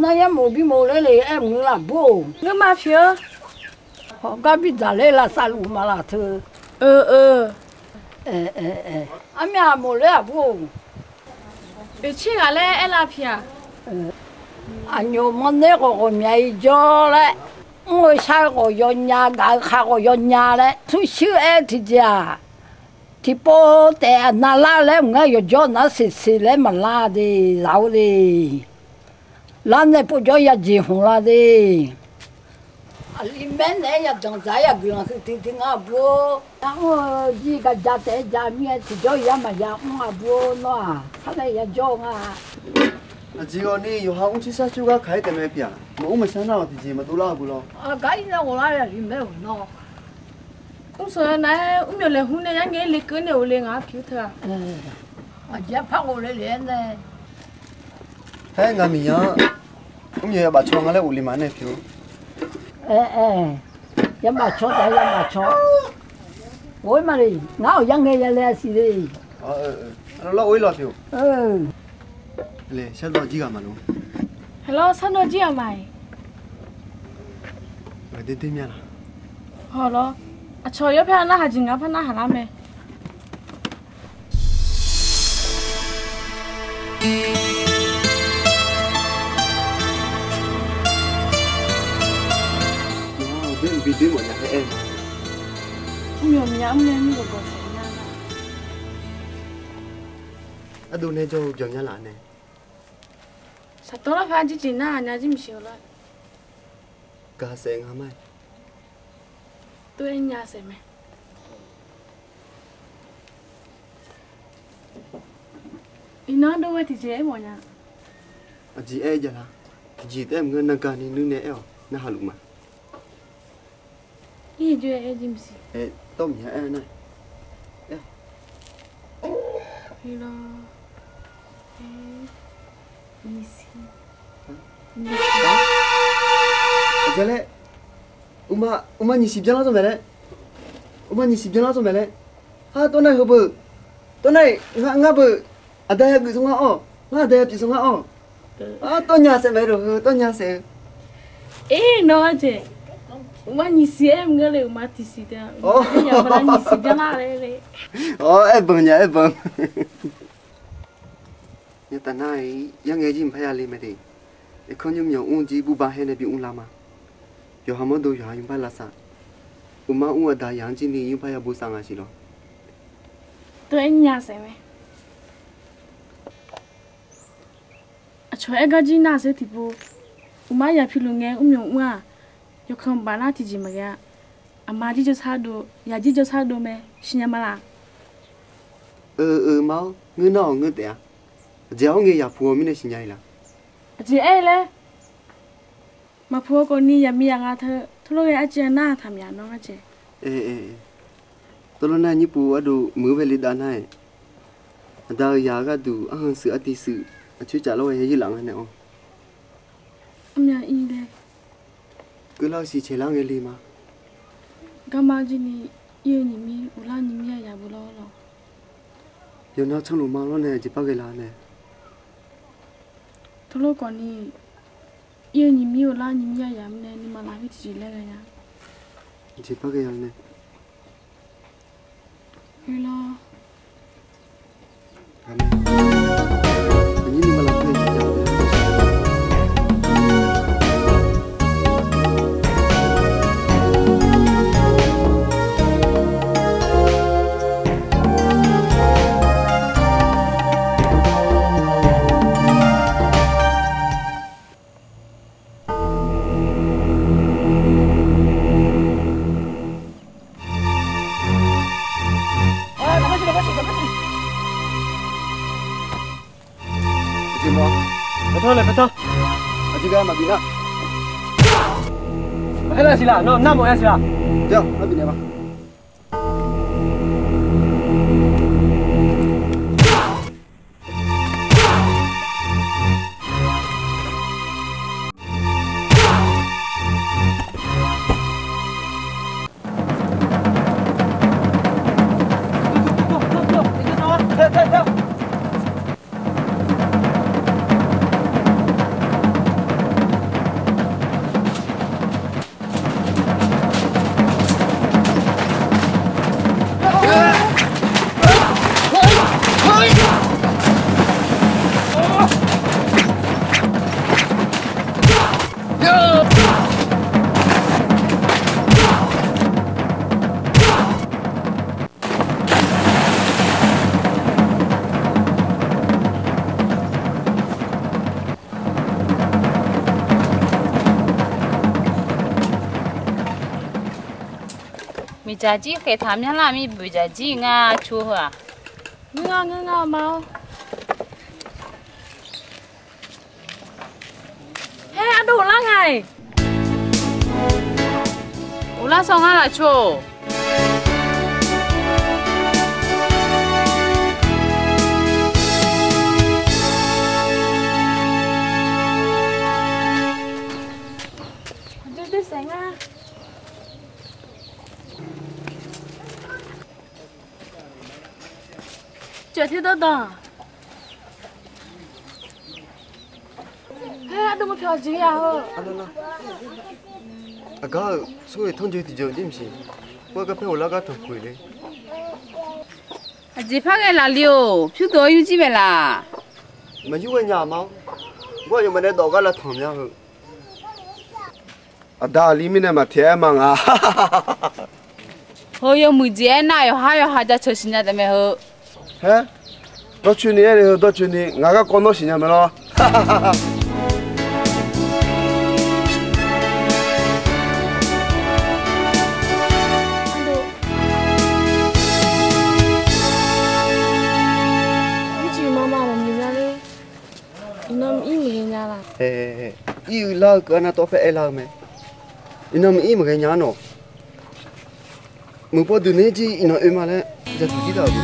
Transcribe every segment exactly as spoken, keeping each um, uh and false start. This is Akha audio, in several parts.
Arya mof bi mof ler le aer mq ngeur laf bur-or. Ngeur ma piq-eu. Hawgar bi dzaq ler lavsav luf ma laf teu. Eu eu. Armyav mof ler aq bur-or. Oeqtser ghaq laer aer lar piq-aq. Aqnyoq manrner khawf ghawqmya-ir jawr laer, mr-eu shar-eu khawf yawnya, gaq-eu kha khawf yawnya laer, turshuir aer tiqjeq-aq, tiqpov taef aqnav lar laer mq ngar yawqjawr nar seqseq laer maqlar de, zaq-or de. Lar nae povjawr yajeq hmq la de. Aqli maer naeq-aer yadanq dzaq-aer yaqguiqlanq huiqdui dui ngar bur-or. Nar mr-eu jir gaq ja taef-aer ja mir-aer tiqjawr yar maqya mr-a bur-or. Nawr-aq, sar nae yajawr-eu nga. Aqjeq ghawqni yawqha mr tser shar coer gar kaq-aer taef mae piq-aq. Maqmr maqshar nar-awq tiqjeq maqdov lar-eu beu lawr. Aqgar ir nar ghawqlar ya ri maer-euq nawr. Mr sanq-aer nar-aer mrmyawq laeqhmr nae yarngae le keuv nae ghofle ngaq-anr piq-eu teu-aq. Aqjeq-aer par ghofle le-aer nae. Aer, ngaq miqya-anr mrmyawq yabaf caw nga laer ghofle ma nae piq-or. Aer, aer, yabaf caw taef-aer yabaf caw. Ghof-ir ma le, ngar-awq yarngae yale-a siq le. Lawr, ghof-ir lawq tiq-or. Le, shardawv jir ghaq maqlor. Haelawr, shardawv jir ghaq maqaer. Ghaqdoer doer mya laq. Hawlawr, aqcawq yawr par narhaq jeq ngaq par narhaq lar mae. Mrmyawq miqya mr nae mirgawqgawq saef nya-a. Ardov nae jawr-eu byawq nya laf nae. Saqtawv lar par jirjeq nar aqnya jir maqsiq-eu lar. Gaq saef nga ma-aer. Tov-aer nya saef mae. Iqnan dov ghae tiqjeq aer mawf nya. Aqjeq aer jav lar. Tiqjeq taef-aer maqngeur, naqgaq ni nuir nae aer-awq, narhaq luf ma. Irjoe aer jir maqsiq. Tawr maqya aer nar. Aqjeq laer, uqma nyiq siq byanlar tsawrmaqaer laer. Uqma nyiq siq byanlar tsawrmaqaer laer. Har tawr nar-iq heu beu. Tawr nar-iq ngar beu. Aqda yageuf tsawr ngar-awr. Ngar aqda yapyeuf tsawr ngar-awr. Ar, tawr nya saef mae-aer lof heu, tawr nya saef-eu. Aer, nawr-aer jeq. Uqma nyiq siq aer maqngeur le, uqma tiq siq taef-a. Uqma nyiq siq byanlar laer le. Awr, aer banq nya, aer banq. Nyataf nar-iq yarngae jir maqpar ya le mae de. Aerkanr nymr myawq mr jir burba haer nae bimr lar ma. Yawqha mawrdo yawqha nymr bar lavsav. Uqma mr aqda yaq-anr jir ni nymr bar ya bosav nga siq lawr. Tov-aer nya saef mae. Aqcawq aer gar jir nar-aq saer tiqpov. Uqma yaq piluf ngae mrmyawq mr-aq, yawkhanq baf nar tiqjeq maqghae-a. Aqma jir jawrsar dov, yaq jir jawrsar dov mae, siqnya ma laf. Eu eu ma-awr, ngeur nar-awq ngeur taef-a. Aqjeq-awr ngae yaq puq-awr mirnae siqnya-iq laf. Aqjeq aer laer. Maqpuq-eu khawfni yaqmiqyaq nga teu, tawrlawr ghae arciv nar-aq taqmyaq nawr arjeq. Tawrlawr nar nyir pov ardov muiq-eu bae le dav nar-aq, aqda-eu yaq-eu gharduq arhan shuif ardi shuif aqcoer caf lawr ghae yaer laf nga nae-awr. Armyav ir laer. Keuvlar-eu siq caeq lar ngae le ma. Garma jir ni ir-eu nyiq mir, uqlar nyiq mir-a yaq beu lawr lawr. Yawqnan tsanrluf ma lawr nae jeq par ghae la nae. Tawrlawr khawfni ir-eu nyiq mir uqlar nyiq mir-a yaq mirnae nuima laf mir tiqjeq laer ghae nya. Jeq par ghae ya nae. Khoerlawr. Aqjeq mawf-a. Paetanr laer paetanr. Aqjeq gar maqbif nar. Maqaer nar siq laf, nawr nar mawf ya siq laf. Jar, nar bifnaeq ma. Jaqjir khaeq taq myanlar mir boeq jaqjir ngar cu heu-aq. Ngeur ngar ngeur ngar ma-awr. Haer, ardov ghoflar nga-iq. Ghoflar sawr ngar laf cu-or. Cawq ter dawrdanq. Haer, ardov maqpyawq jeq ya heu. Aqgar-euq smr-euq tanrjoe tiqjeuq jir maqsiq. Khoer garpaer ghoflar gar tanqpuq le. Aqjeq par ghae laf le-or, pyurdeuq-awr yur jir bae laf. Maqyur ghae nya ma-awr. Gar yawmaf nae dawf gar lavtanq mya heu. Aqda aqli mirnae maqteq-aer ma nga. Heu yawmuiq jeq aernar, yawqhar yawqha jaceuq siqnya taef mae heu. Haer, dawrcoeni aer le heu dawrcoeni, ngaq garkawv nawr siqnya mae lawr. Iqnan maqir maqghae nya la? Ae, ir-eu lar-eu keuv-a nar tawr paer aer lar-eu mae. Iqnan maqir maqghae nya-ar nawq. Muiq pawduq naeq-aer jir iqnan oe ma laer yatuq jir taq-euq.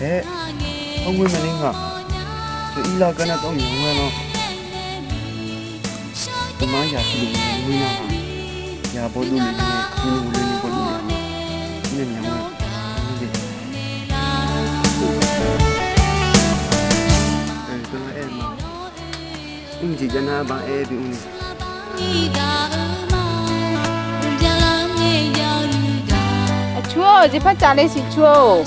Aer, hawr ngoer mae ni ngaq. Teu ir lar-eu gar nar tawr maqya ngoer-a lawr. Aqma-anr yaq tiqlof maqya ngoer nar-aq, yaq bawduv lef-eu nae, nymr ghofler ni bawduv lef-eu nae, mirnae maqya ngoer-a. Aer ma. Mr jeq jav nar ba aer bi mr ni. Aqcur-or, jeqpar caf le siq cur-or.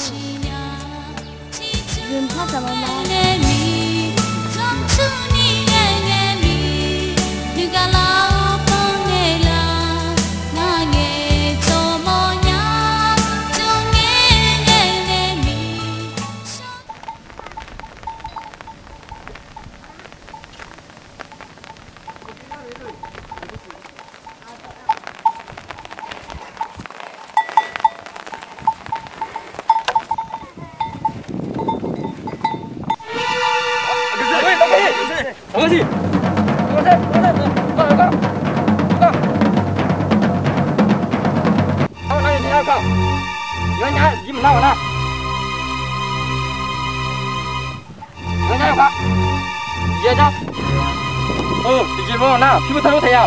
Tiqjeq mawr nar pyur tanr lur taef ya.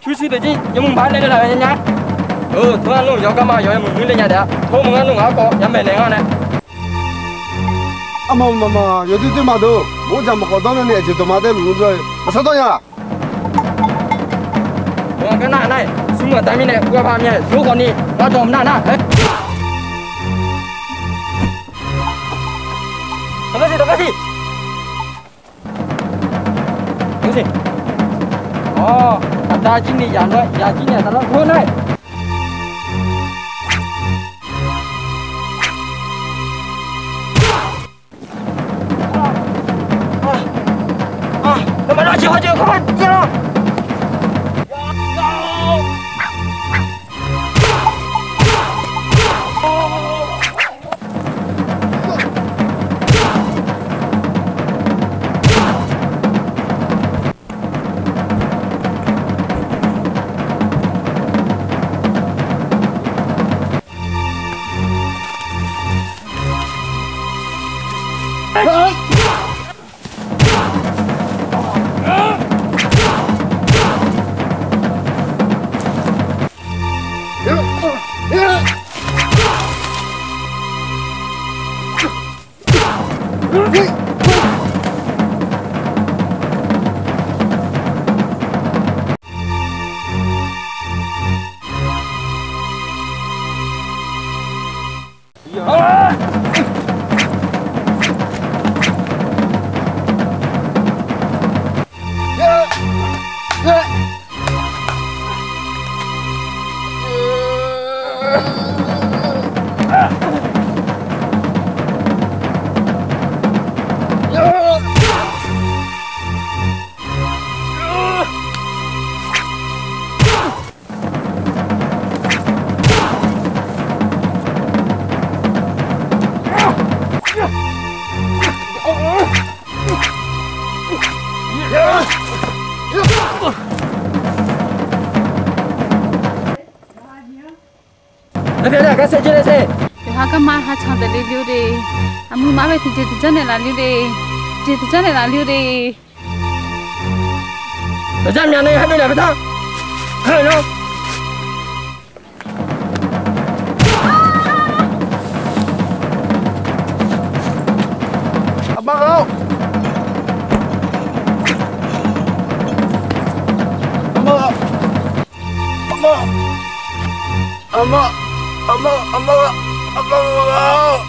Pyurshuir deuq jir yawmuiq maqaer nae le laf-eu nya nya. Tov-aer lmr yawqgar ma yawq yawmuiq muir le nya taef-a. Tov maqngar lmr ngaq-anr kawv yamaeq naeq ngar nae. Arma maqmaq yawdoer doer ma deuq, maqmr dzaq maqkhawf danr nae ni aqjeq dawqma daer luf lmr dawr-eu maqsar dawr nya. Maqngar nar nar-aq, smr maqdar mirnae uvgar par myav-eu yawr khawf ni ngar dawq maqnar nar-aq. Dawqkar siq, dawqkar siq. Awr, aqda jir ni yaq nar, yaq jir ni aqda lar heu nar-aq. Aqbyaqnae aqgar saer jir laer saer. Yawqha garma hacan taef le le-eu de. Aqmuiq maf bae tiqjeq tiqjanr naeqlaf le de. Tiqjeq tiqjanr naeqlaf le-eu de. Dawqjar myaq nae haer dovnaeq baetar. Haer-eu nar. Aqma ghaq-awr. Aqma ghaq. Aqma. Aqma. Aqma. Aqma ghaq. Aqma ghaq-awr.